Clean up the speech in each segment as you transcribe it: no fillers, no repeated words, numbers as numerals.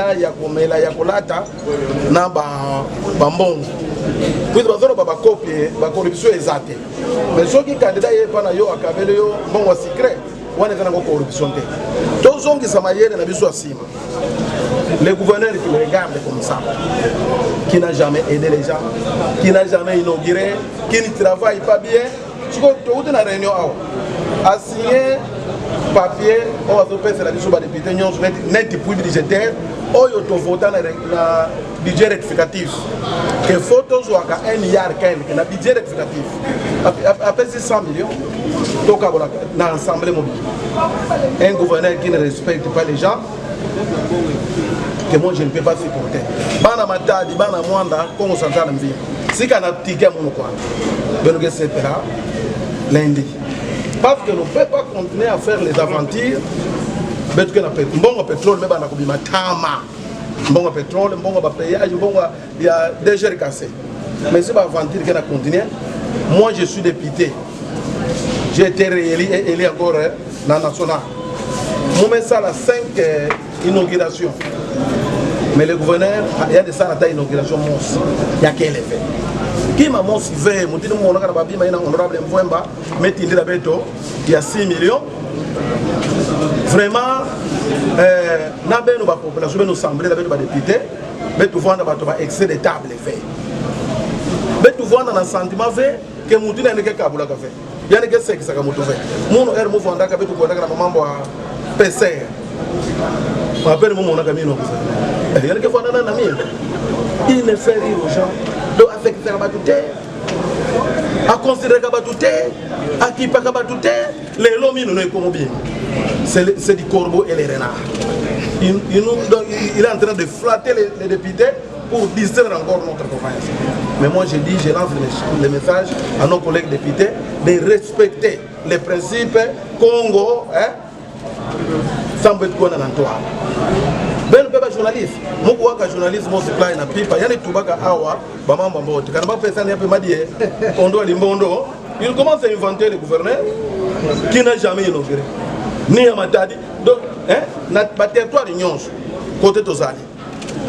kolia, ya komela, ya kolata na bambongo, puisque bazoloba bakopie bacorruption eza te. Mais soki candidat ye epa na yo akabeli yo mbongo ya secret, wana eza nango corruption te. Tozongisa mayele na biso ya nsima. Le gouverneur qui me regarde comme ça, qui n'a jamais aidé les gens, qui n'a jamais inauguré, qui ne travaille pas bien. Sikoyo touti na réunion awa, asigné papier oyo azopesela biso badéputé nyonso neti appui budgétaire oyo tovota na budget rectificatif, ke faut tozwaka 1 milliard quelque na budget rectificatif. Apesi 100 millions, tokabola na assemblée mobile. Un gouverneur qui ne respecte pas les gens, que moi je ne peux pas supporter. Bana Matadi, bana Mwanda, Congo Central mvima, sika na tike mono kwana beno ke sepela lundi, parce que nous ne pouvons pas continuer à faire les aventures. Betuke na mbongo pétrole me bana kobima tama, mbongo pétrole, mbongo bapayage, mbongo ya DGRKC. Mais si baaventure ke na continuer, moi je suis député, j'ai été réélu et élu encore na national, momesala 5 inauguration, mais le gouverneur ya de sala ata inauguration mosi ya keleve kima mosi ve mutini mumonaka na babima ye na honorable Mvwemba metindila beto ya 6 millions. Vraiment, na beno bapopulation, beno assemblée na beno badéputé, betuvanda bato ba excès de table ve, betuvanda na sentiment ve ke mutu na ndeke kabulaka ve, yani ke sekisaka mutu ve munu ere muvandaka, betukwendaka na mamambo ya PCR apene mumonaka mino yani ke fandana na mino. Il ne fait rire aux gens, donc afekisaka bato te, aconsidéraka bato te, akipaka bato te. Lelo mino no ekomo bien, c'est du corbeau et les renards. Donc, il est en train de flatter les députés pour distraire encore notre province. Mais moi je dis, je lance le message à nos collègues députés de respecter les principes Congo, hein, sambo etukona na ntwala beno mpe bajournaliste moko waka journaliste mosuplai na pipa yani tubaka awa bamambo mbote kana bapesani ape madie ondo alimbondo. Il commence à inventer, le gouverneur qui n'a jamais inauguré ni ya Matadi. Donc, hein, na baterritoire nyonso kote tozali,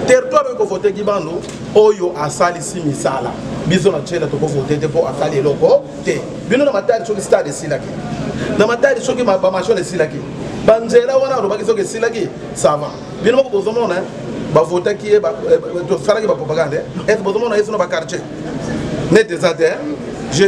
territoire oyo kovoteki bandu oyo asalisi misala, biso na tiela tokovote te mpo asali eloko te. Bino na Matadi, soki stade esilaki na Matadi, soki bamachine esilaki, banzela wana alobaki soki esilaki, ça va. Bino moko bozomona bavotaki ye, tosalaki bapropagande ete bozomona ye so na baquartier neti eza te.